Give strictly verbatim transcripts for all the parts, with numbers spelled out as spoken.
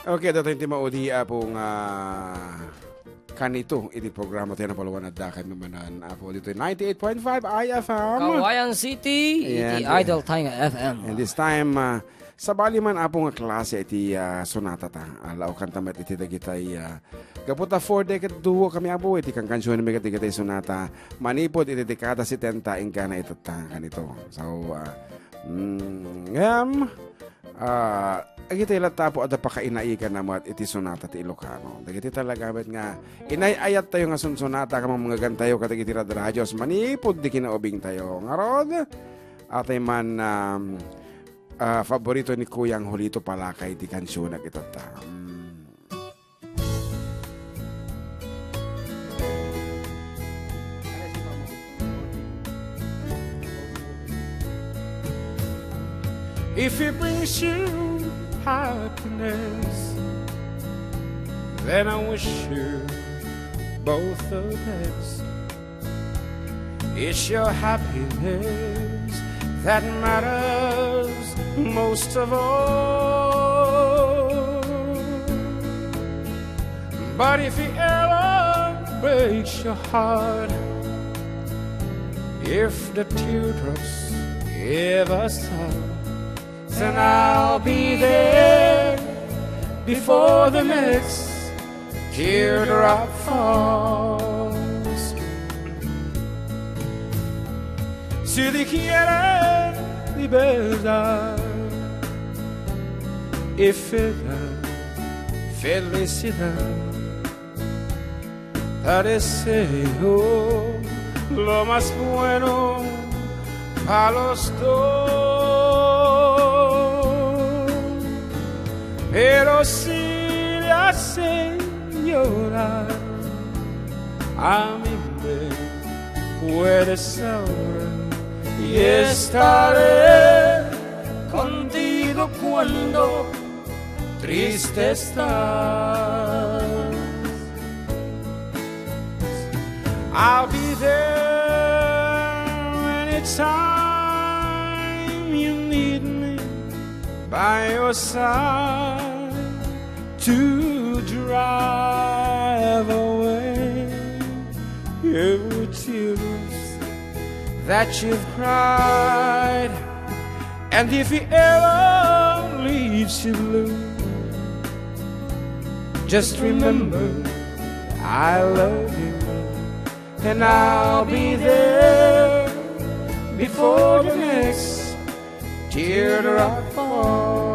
Okay, datoy ti maudi, Apo, nga kanito iti programa tayo na palawan adda kay mamanan, Apo, dito ninety-eight point five I F M. Kawayan City, iti Idol Tayo nga F M. And this time, ah, sabali man, Apo, nga klase iti, ah, sonata ta. Ah, laokan ta met iti dagitay, ah, gapu ta four decade duo kami, Apo, iti kankansiyon mi ket dagitay sonata manipud iti dekada setenta inggana itatta kanito. So, ah, mm, ngem, Ah, dagiti latta, Apo, adda pakainaiganna met iti sonata ti Ilocano. Dagiti talaga met nga inay-ayattayo nga sunsonata nga mamngegantayo kadagiti radradios manipud di kinaubingtayo. Ngarud, atay man, um, ah, faborito ni Kuyang Julito Palakay ti kansiona itatta. Mm. If it brings you happiness, then I wish you both the best. It's your happiness that matters most of all. But if it ever breaks your heart, if the teardrops ever start, then I'll be there before the next teardrop falls. Si Dios quiere, libertad y felicidad, felicidad. Te deseo lo más bueno pa los dos. Pero si le hace llorar, a mí me puede salvar y estaré contigo cuando triste estás. I'll be there anytime you need me, by your side to drive away your tears that you've cried. And if he ever leaves you blue, just remember I love you, and I'll be there before the next teardrop falls.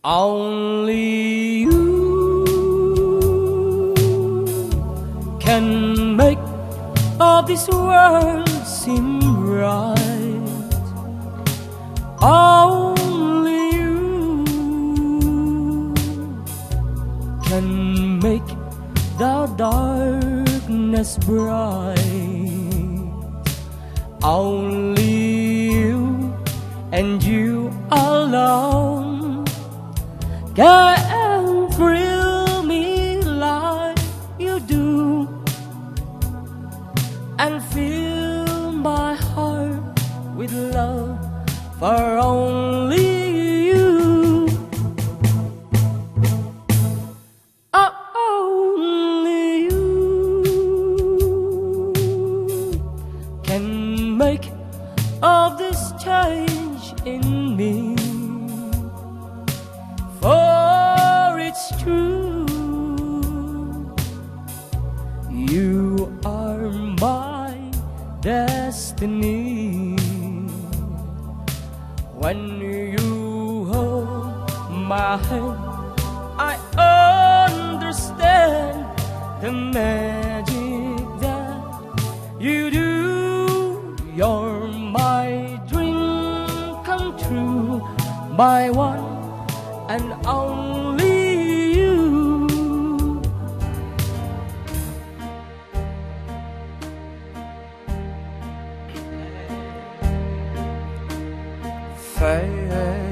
Only you can make all this world seem right. Only you can make the darkness bright. Only you and you alone can thrill me like you do and fill my heart with love for only you. Only you can make all this change in me. For it's true, you are my destiny. When you hold my hand, I understand the magic that you do. You're my dream come true, my one and only you. Faith.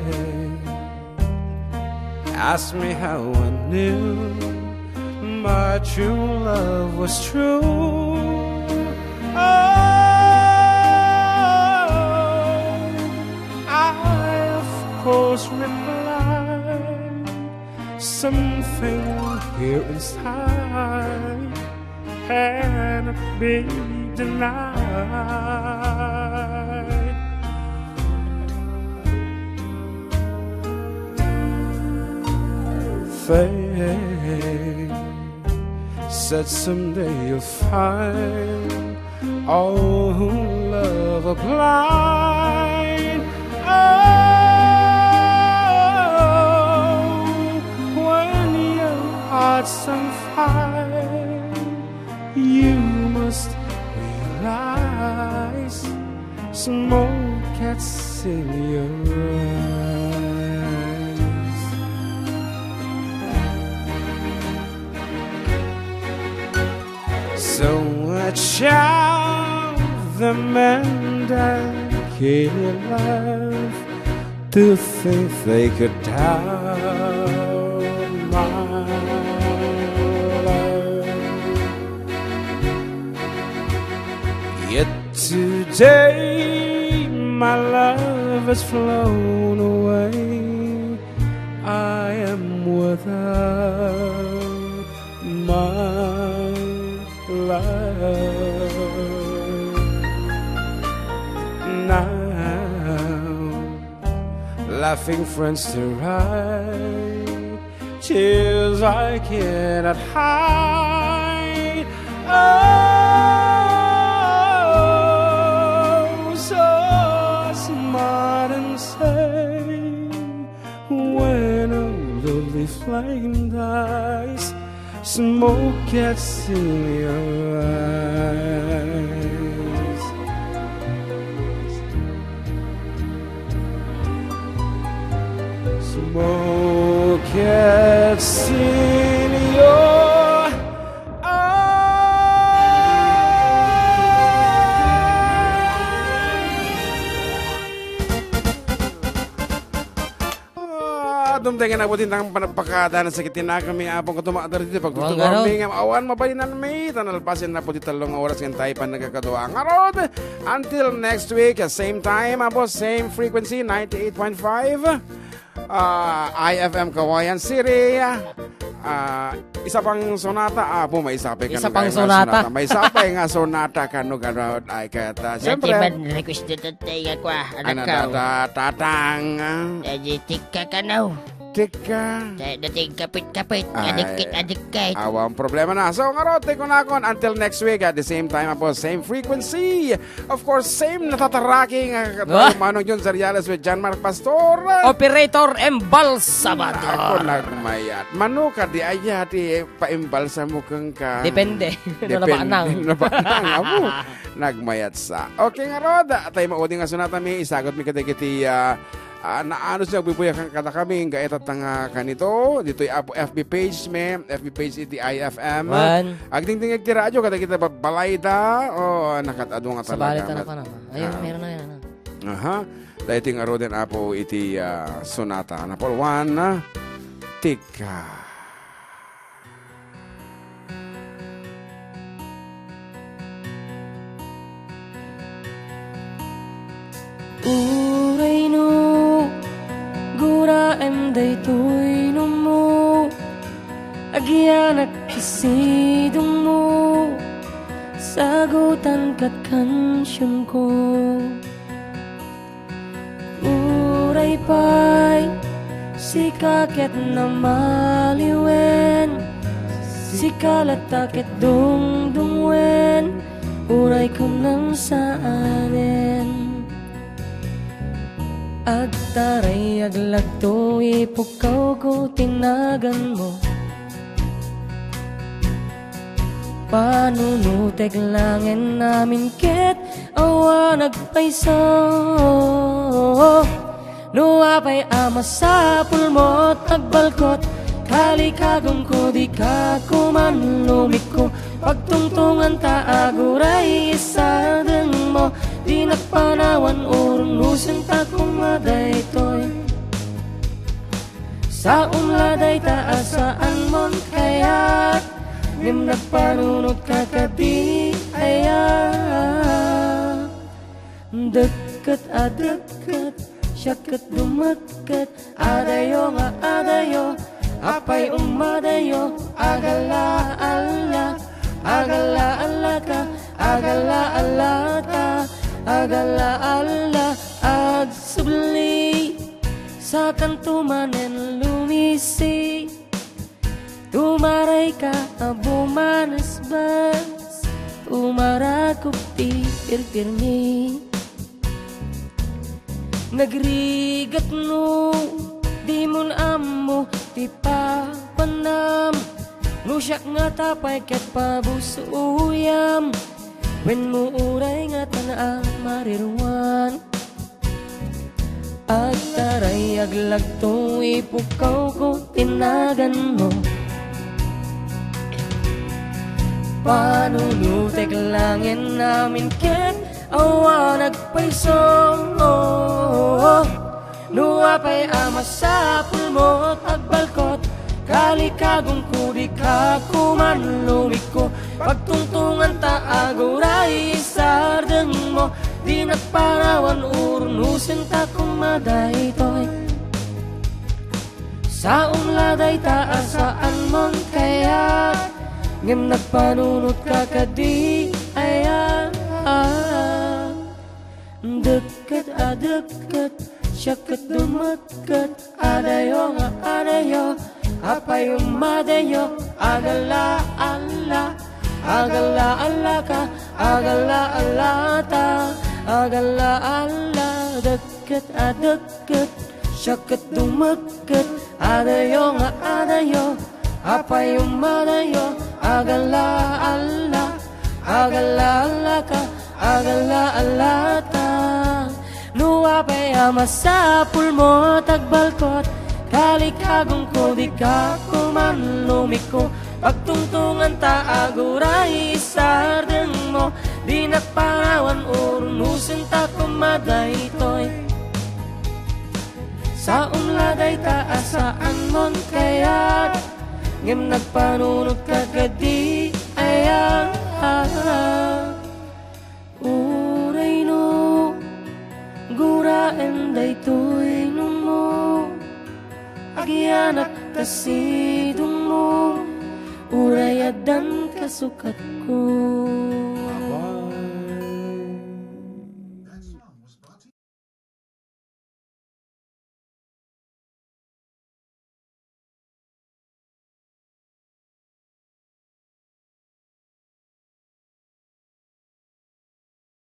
Ask me how I knew my true love was true. Oh, I of course replied, something here inside cannot be denied. Fate said someday you'll find all who love are blind. Oh, when your heart's on fire, you must realize smoke gets in your eyes. So I tell the men that kill love to think they could doubt my love. Yet today my love has flown away. I am without my love. Now, laughing friends to right, tears I cannot hide. Oh, so smart and say, when a lovely flame dies, smoke gets in your eyes. Smoke gets in your eyes. Ah, dumtengen a pudin tang panagpakada na sakit tinakami, Apo, nga tumakder ti pagtutugor mi ngem awan mabalinanmi, ta nalpasen na pudi tallo nga oras nga intay pannagkakadua. Ngarud, until next week, same time, Apo, same frequency, ninety-eight point five, ah, I F M Kawayan City. Ah, isa pang sonata, Apo, maisapay ka Isa no pang kaya nga sonata. Sonata. Maisapay nga sonata kano gano ay kata. Dati Siyempre, man request dito tayo ako, ah, anak ana ko. Tata, tatang, ah. Eh, di tikka ka, no? Tikka. Dati, dati kapit-kapit, Ay, adikit, adikit. Awang problema na. So, ngarud, ti kunakon, until next week, at the same time, Apo, same frequency. Of course, same natataraki nga katayo, Manong John Zariales with John Mark Pastor. Operator Embal Sabado. Ako, nagmayat. Mano ka, di aya, ti paimbalsamo kenka. Depende. Depen-, nabanang. Nabanang, amo. Nagmayat sa. Okay, ngarud, tay maudi nga sonata mi, isagut mi kadagiti, ah, ah, naanus nga agbubuyakan kadakami, nga itatta nga kanito, ditoy Apo F B page mi, F B page iti I F M. Wan. Agdingdingeg ti radio, kadagiti babbalayda, oh, nakat-adu nga Sabali talaga. Talaga naman. Ayun, Ah. meron na yan, ano. Aha. Dahil iti ngaruden, Apo, iti, ah, sonata. Napol one, ah, tikka. Uray no guraem daytoy no mo agianak ti sidongmo, sagutan kat kansionko. Uray pay, sika ket namaliwen, sika latta ket dungdungwen, uray kunam saanen. Agtaray aglagto, ipukkawko ti naganmo. Panunutek langen amin ket awan agpayso. No apay a masapulmo, agbalkot, talikagumko, dika kuman lumikko. Pagtungtunganta aguray isadengmo, dinak panawan urnusen ta koma daytoy. Saom la dayta a saanmon kayat, ngem nagpanunotka kadi aya? Dekket a dekket, siak ket dumekket, adayo nga adayo, apay ummadayo, agalla-alla, agalla-allaka, agalla-allata, agalla-alla, agsubli, sakanto manen lumisi. Tumarayka a bumanasbas, tumarakop ti pirpirmi. Nagrigat no dimon ammo ti papanam, no siak ngata pay ket pabus-oyam, wenno uray ngatan a mariruan. Agtaray, aglagto, ipukawko ti naganmo. Panunotek laeng amin ket awan agpayso. No apay a masapulmo, agbalkot, kalikagongko, dika koman lumikko. Pagtungtonganta aguray sardengmo, di nagparawan urnosenta koma daytoy. Saom la dayta a saanmon kayat, ngem nagpanunotka kadi aya? Dekket a dekket, siak ket dumekket, adayo nga adayo, apay ummadayo, agalla-alla, agalla-allaka, agalla-allata, agalla-alla, dekket a dekket, siak ket dumekket, adayo nga adayo, apay ummadayo, agalla-alla, agalla-allaka, agalla-allata. No apay a masapulmo, agbalkot, kalikagongko, dika koman lumikko. Pagtungtonganta aguray sardengmo, di nagparawan urnosenta koma daytoy. Saom la dayta a saanmon kayat, ngem nagpanunotka kadi aya? Uray no guraem daytoy nungnung, agyanak ta sidongmo, uray addan kasukatko.